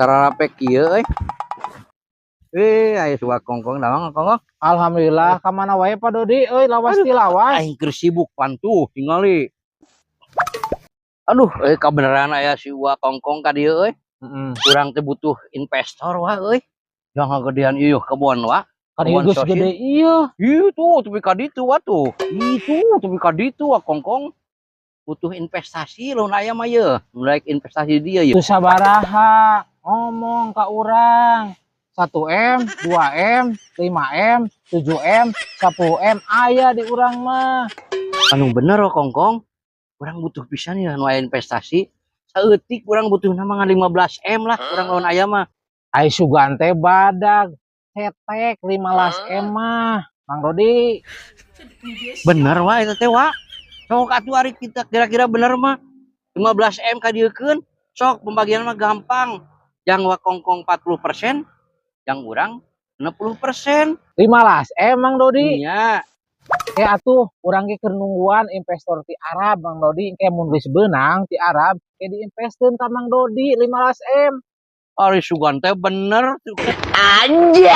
Sararape kieu euy. Eh, aya si Wa Kongkong, damang, Kongkong? Alhamdulillah, ka mana wae, Pak Dodi euy, lawas ti lawas. Aing keur sibuk pantuh tingali. Aduh, eh, kabeneran aya si Wa Kongkong ka dieu euy. Urang teh butuh investor, Wa, euy. Jangan gedean ieu kebon, Wa. Kan Kebon ieu geus sosin. Gede ieu. Itu tepi ka ditu, Wa, tuh. Itu tepi ka ditu, Wa Kongkong. Butuh investasi lamun aya mah ye. Mulai investasi dia ye. Teu sabaraha ngomong ka urang. 1 M, 2 M, 5 M, 7 M, 10 M aya di urang mah. Anu bener, Wa Kongkong. Urang butuh pisan ya nu aya investasi. Saeutik urang butuh nama ngan 15 M lah urang lamun aya mah. Ai sugan teh badag cetek 15 M mah. Mang Dodi. Bener, Wa, eta teh, Wa. Sok atuh ari kita kira-kira bener mah 15 M kadieukeun. Sok pembagian mah gampang. Yang Wa Kongkong 40%, yang urang 60%. 15 M, Mang Dodi. Iya. Eh, atuh urang ge keur nungguan investor ti Arab, Mang Dodi, engke mun geus beunang ti Arab ke diinvesteun ka Mang Dodi 15 M. Ari sugan teh bener. Anjay.